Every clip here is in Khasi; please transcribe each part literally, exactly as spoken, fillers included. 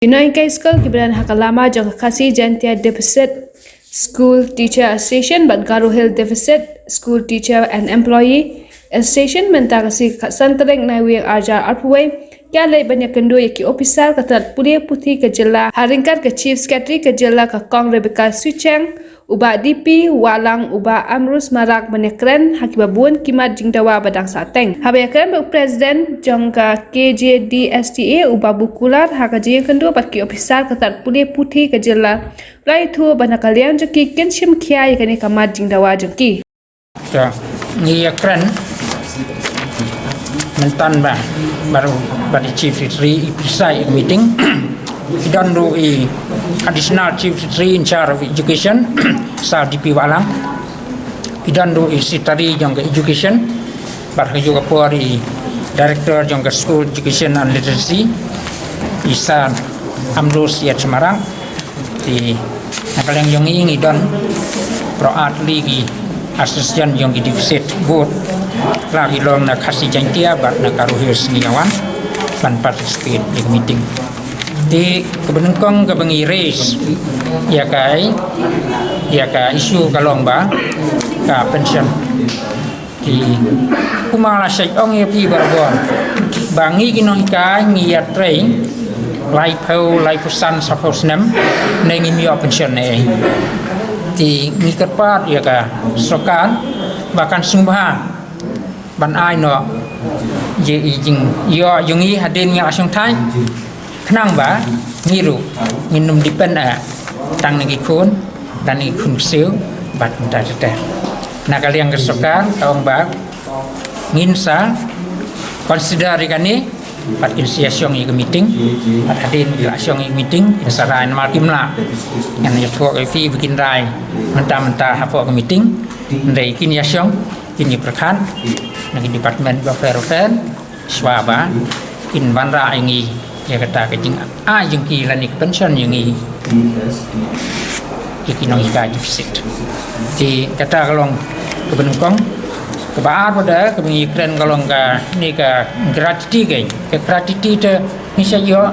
Ki nonghikai skul kiba don ha ka lama jong ka Khasi Jaintia Deficit School Teacher Association bad Garo Hill Deficit School Teacher and Employee Association mynta ka sngi ka khatsan tarik Naiwieng arhajar arphew wei ki la leit ban ïakynduh ïa ki ophisar ka tnat pule puthi ka jylla ha ryngkat ka Chief Secretary ka jylla ka Kong Rebecca Sucheng, u Bah D P Wahlang, u Bah Ambrose Marak ban ïakren ha kiba bun ki mat jingdawa ba dang sahteng. Haba ïakren bad u President jong ka K J D S T A u Babu Kular ha ka jingïakynduh bad ki ophisar ka tnat pule puthi ka jylla, u la ïathuh ba na ka liang jong ki kin shim khia ïa kane ka mat jingdawa jong ki. Ngi ïakren mynta ba baroh ba i Chief Secretary i pyrshah ïa ka meeting. Ki don ruh i Additional Chief Secretary in charge of Education, Sir D P Wahlang. Ki don ruh i Secretary jong ka Education bad ha kajuh ka por i Director jong ka School Education and Literacy, i Sir Ambrose H Marak. Te na ka liang jong ngi ngi don baroh ar tylli ki association jong ki deficit board, la ki long na Khasi Jaintia bad na Garo Hills ngi ïa wan ban participate ïa ka meeting. Te kaba nyngkong kaba ngi raise ïa ka, ïa ka issue ka long ba ka pension. Te kumba la shait ong ïa phi barabor ba ngi ki nonghikai ngi ïatrei laiphew, laiphew san, saphew snem ne ngim ïoh pension ne. Te ngi kyrpad ïa ka sorkar ba kan sngewbha ban ai noh ïa i jingïoh jong ngi hadien ngi la shongthait. Khnang ba ngi ruh ngin ym depend tang na ki khun, na ki khun ksiew bad mynta te. Na ka liang ka sorkar ka ong ba ngin sa consider ïa kane bad kin sa ïa shong ïa ka meeting. Bad hadien ki la shong ïa ka meeting kin sa rai, namar kim lah. Ngan ïathuh ïa phi ba kin rai mynta mynta hapoh ka meeting. Hynrei kin ïa shong, kin ïa pyrkhat na ki department bapher bapher. Shuwa ba kin wanrah ïa ngi ïa kata ka jingai jong ki lane ka pension ïa ngi, ïa ki nonghikai deficit. Te kata ka long kaba nyngkong. Kaba ar pat kaba ngi kren ka long kane ka gratuity, ka gratuity te ngi sa ïoh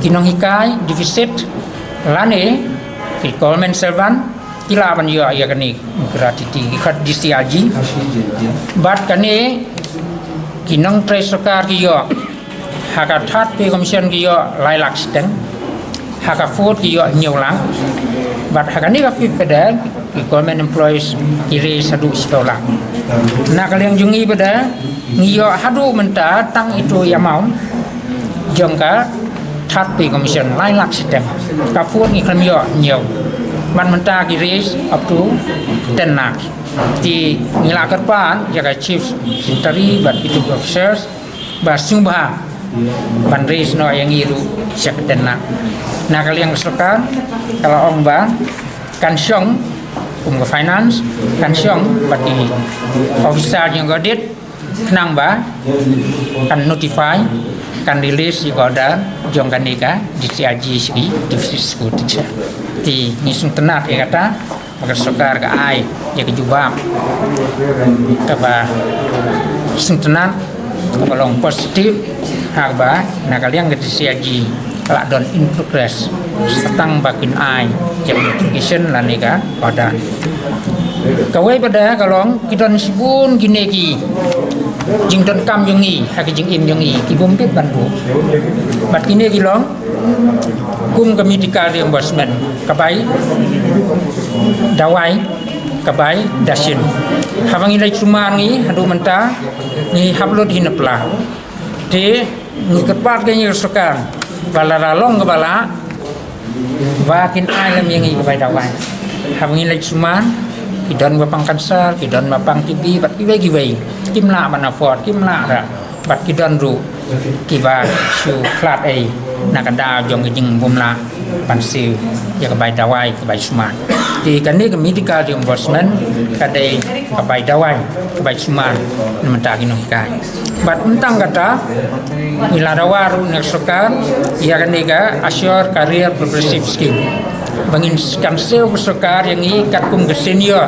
ki nonghikai deficit lane ki government servant ki lah ban ïoh ïa kane gratuity, ki khot D C R G. Bad kane ki nongtrei sorkar ki ïoh, ha ka third pay commission ki ïoh lai lak shiteng, ha ka fourth ki ïoh hynñiew lak, bad ha kane ka fifth pat ki government employees ki raise haduh shiphew lak. Na ka liang jong ngi pat ngi ïoh haduh mynta tang itu i amount jong ka third pay commission, lai lak shiteng. Ka fourth ngi khlem ïoh hynñiew. Bad mynta ki raise up to ten lak. Te ngi la kyrpad ïa ka Chief Secretary bad ki officers ba sngewbha ban raise noh ïa ngi ruh sha ka ten lak. Na ka liang ka sorkar ka la ong ba kan shong kum ka finance, kan shong bad ki officer jong ka audit, khnang ba kan notify, kan release ïa ka order jong kane ka D C R G sha ki deficit school teacher. Te ngi sngewtynnat ïa kata ba ka sorkar ka ai ïa ka jubab kaba sngewtynnat, kaba long positive, ha kaba na ka liang ka D C R G ka la don in progress sa tang ba kin ai ïa ka notification lane ka order. Kawei pat ka long ki don shibun kine ki jingdonkam jong ngi ha ki jingim jong ngi ki bym bit ban buh. Bad kine ki long kum ka medical reimbursement, ka bai dawai, ka bai dashin. Haba ngi leit sumar ngi haduh mynta ngi hap lut hi na pla. Te ngi kyrpad ka ngi ka sorkar ba lada long kaba lah ba kin ai lem ïa ngi ka bai dawai. Haba ngi leit sumar ki don ba pang cancer, ki don ba pang T B bad kiwei kiwei, kim lah ban afford, kim lah ra. Bad ki don ruh kiba shu khlad ei na ka daw jong ka jingbymlah ban siew ïa ka bai dawai, ka bai sumar. Te kane ka medical reimbursement ka dei ka bai dawai, ka bai sumar na bynta ki nonghikai. Bad tang kata ngi la dawa ruh na ka sorkar ïa kane ka Assure Career Progressive Scheme ba ngin kan siew ka sorkar ïa ngi katkum ka senior,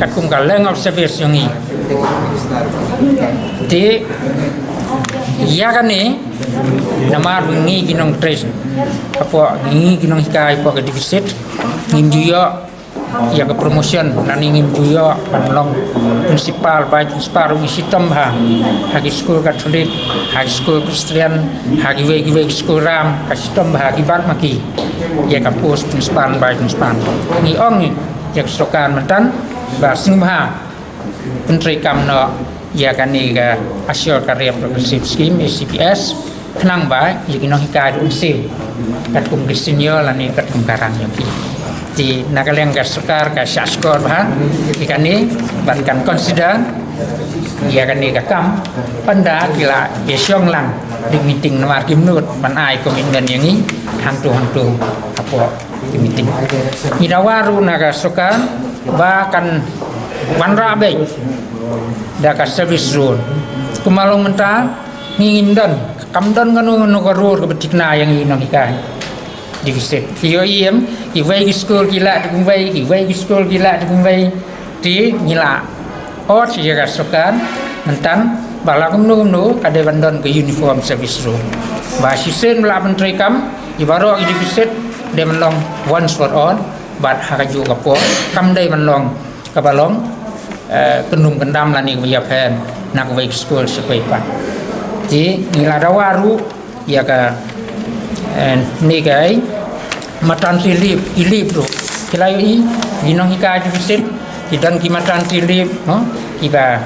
katkum ka length of service jong ngi. Te Ïa kane, namar ngi ki nongtrei, hapoh ngi ki nonghikai hapoh ka deficit, ngim ju ïoh ïa ka promotion, lane ngim ju ïoh ban long principal, vice principal, ruh ngi shitom bha ha ki skul Katholik, ha ki skul Khristian, ha kiwei kiwei ki skul ram, ka shitom bha ki bad ma ki ïa ka post principal, vice principal. Ngi ong ïa ka sorkar mynta ba sngewbha pyntreikam noh ïa kane ka Assured Career Progressive Scheme, A C P S, khnang ba ïa ki nonghikai ruh siew katkum ki senior lane katkum ka rang ïa ki. Te na ka liang ka sorkar ka shah shkor bha ïa kane, bad kan consider ïa kane ka kam, ynda ki la ïa shong lang da ki meeting, namar kim nud ban ai commitment ïa ngi hangto hangto hapoh ki meeting. Ngi dawa ruh na ka sorkar ba kan wanrah beit da ka service road. Kumba long mynta ngi ngim don, kam don kano kano ka road kaba thikna ïa ngi nonghikai deficit. Phi ïohi em, kiwei ki skul ki lah da kumwei, kiwei ki skul ki lah da kumwei. Te ngi la ot ïa ka sorkar mynta ba la kumno kumno ka dei ban don ka uniform service road. Ba shisien ba la pyntreikam, ïa baroh ki deficit dei ban long once for all, bad ha kajuh ka por kam dei ban long kaba long, eh, kyndum kyndam lane kaba ïapher na kawei ka skul sha kawei pat. Te ngi la dawa ruh ïa ka, eh, ne ka, eh, maternity leave, ki leave ruh. Ki la ïohi, ki nonghikai deficit ki don ki maternity leave, no? Kiba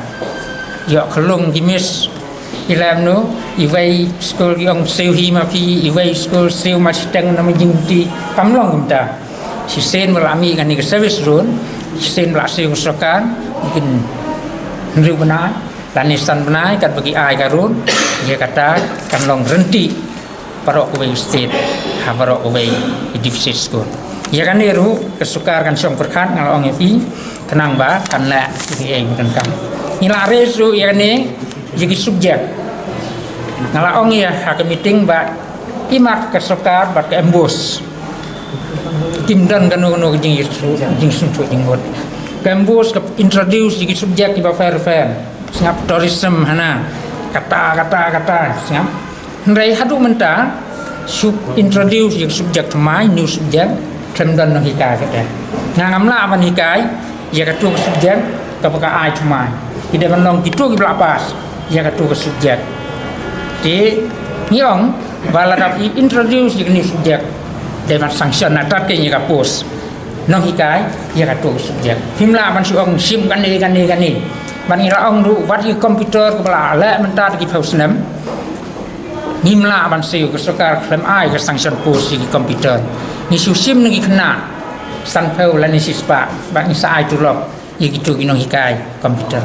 ïoh khlung ki miss. Ki la ong no, iwei skul ki ong siew hi ma phi, iwei skul siew ma shiteng na ma jingti, kam long kumta. Shisien ba la mih kane ka service road, shisien ba la siew ka sorkar, kin hynriew bnai lane san bnai katba ki ai ka road, ïa kata kan long ryntih baroh kawei state ha baroh kawei deficit skul. Ïa kane ruh ka sorkar kan shong pyrkhat, nga la ong ïa phi, khnang ba kan leh ïa kiei kiei ba donkam. Ngi la raise ruh ïa kane, ïa ki subject. Nga la ong ïa ha ka meeting ba imat ka sorkar bad ka MBOSE kim don kano kano ka jing, jingsngewthuh jingmut. Ka MBOSE ka introduce ïa ki subject kiba pher pher. Sngap tourism hana, kata kata kata, sngap. Hynrei haduh mynta shu introduce ïa ka subject thymmai, new subject, khlem don nonghikai kata. Nga ngam lah ban hikai ïa kato ka subject kaba ka ai thymmai. Ki dei ban long kito kiba la pass ïa kato ka subject. Te ngi ong ba lada phi introduce ïa ka new subject, dei ban sanction na tad keiñ ïa ka post nonghikai ïa kato ka subject. Phim lah ban shu ong shim kane kane kane. Ban ngi la ong ruh wat ïa ka computer kaba la leh mynta da ki phew snem, ngim lah ban siew, ka sorkar khlem ai ka sanction post ïa ki computer. Ngi shu shim na ki khynnah sanphew lane shispah, ba ngi sa ai tulop ïa kito ki nonghikai computer.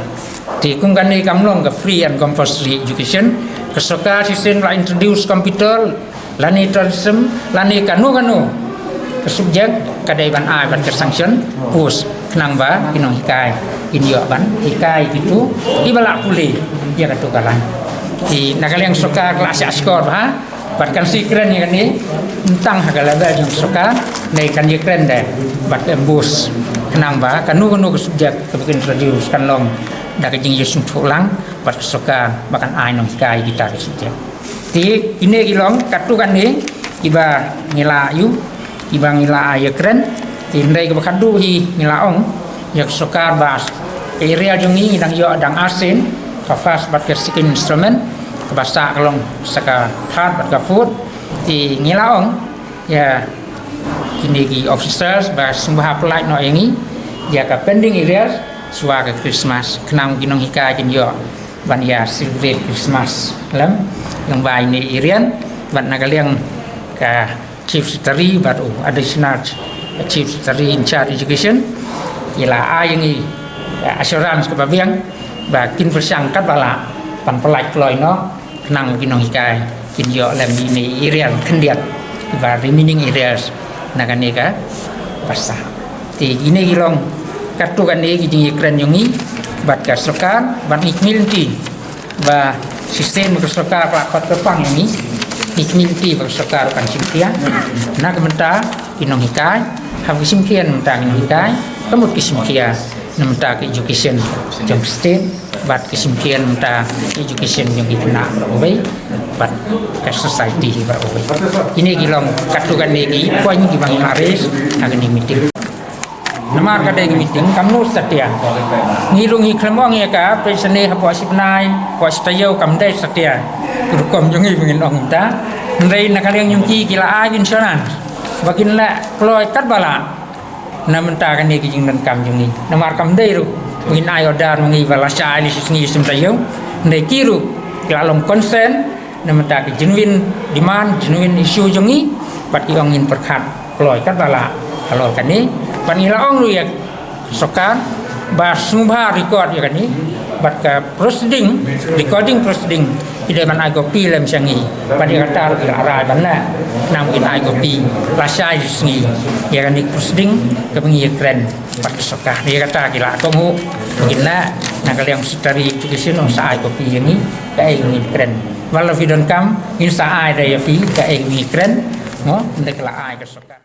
Te kum kane kam long ka free and compulsory education, ka sorkar shisien la introduce computer lane tourism lane kano kano ka subject, ka dei ban ai bad ka sanction post khnang ba ki nonghikai kin ïoh ban hikai kito kiba la pule ïa kato ka lain. Te na ka liang sorkar ka la shah shkor bha, bad kan sa ïakren ïa kane, ym tang ha ka level jong sorkar, ne kan ïakren de bad ka MBOSE khnang ba kano kano ka subject kaba ka introduce kan long da ka jingïasngewthuh lang bad ka sorkar ba kan ai nonghikai kita ki subject. Te kine ki long katto katne kiba ngi la ïoh, kiba ngi la ïakren. Te hynrei kaba khadduh hi ngi la ong ïa ka sorkar ba ka area jong ngi ngi dang ïoh dang arsien, ka first bad ka second instrument, kaba sah ka long sa ka third bad ka fourth. Te ngi la ong ïa kine ki officers ba sngewbha pynlait noh ïa ngi ïa ka pending arrears shuwa ka Christmas, khnang ki nonghikai kin ïoh ban ïa celebrate Christmas lem. Lyngba ine i arrear bad na ka liang ka Chief Secretary bad u Additional Chief Secretary in charge Education, i la ai ïa ngi, eh, assurance kaba biang ba kin pyrshang katba lah ban pynlait kloi noh, khnang ki nonghikai kin ïoh lem ine i arrear khyndiat, ba remaining arrears na kane ka basa. Te ine ki long katto katne ki jingïakren jong ngi bad ka sorkar, bad ngi kyrmen te ba shisien ba ka sorkar ka la khot kyrpang ïa ngi, ngi kyrmen te ba ka sorkar kan shim khia. Na ka bynta ki nonghikai, haba ki shim khia na ka bynta ki nonghikai, ka mut ki shim khia Na bynta ka education jong ka state, bad ka shimkhia na bynta ka education jong ki khynnah baroh kawei, bad ka society hi baroh kawei. Kine ki long katto katne ki point kiba ngi la raise ha kane ka meeting. Namar ka dei ka meeting kam nud satia. Ngi ruh ngi khlem ong ïa ka, peit shane hapoh shi bnai, hapoh shi taïew kam dei satia. Ka rukom jong ngi ba ngin ong mynta. Hynrei na ka liang jong ki, ki la ai insurance ba kin lah kloi katba lah na bynta kane ka jingdonkam jong ngi. Namar kam dei ruh ba ngin ai order ma ngi ba lashai lai shi sngi shi taïew. Hynrei ki ruh ki la long concern na bynta ka genuine demand, genuine issue jong ngi, bad ki ong ngin pyrkhat kloi katba lah halor kane. Bad ngi la ong ruh ïa ka sorkar ba sngewbha record ïa kane, bad ka proceeding, recording proceeding, ki dei ban ai copy lem sha ngi. Bad ïa kata ruh ki la rai ban leh, nang kin ai copy lashai shi sngi ïa kane ka proceeding kaba ngi ïakren bad ka sorkar. Ïa kata ki la kohnguh, kin leh, na ka liang Secretary Education ong sa ai copy ïa ngi kaei ba ngi kren. Wat la phi donkam, ngin sa ai da ïa phi kaei ba ngi kren. Mo, ynda ki la ai ka sorkar.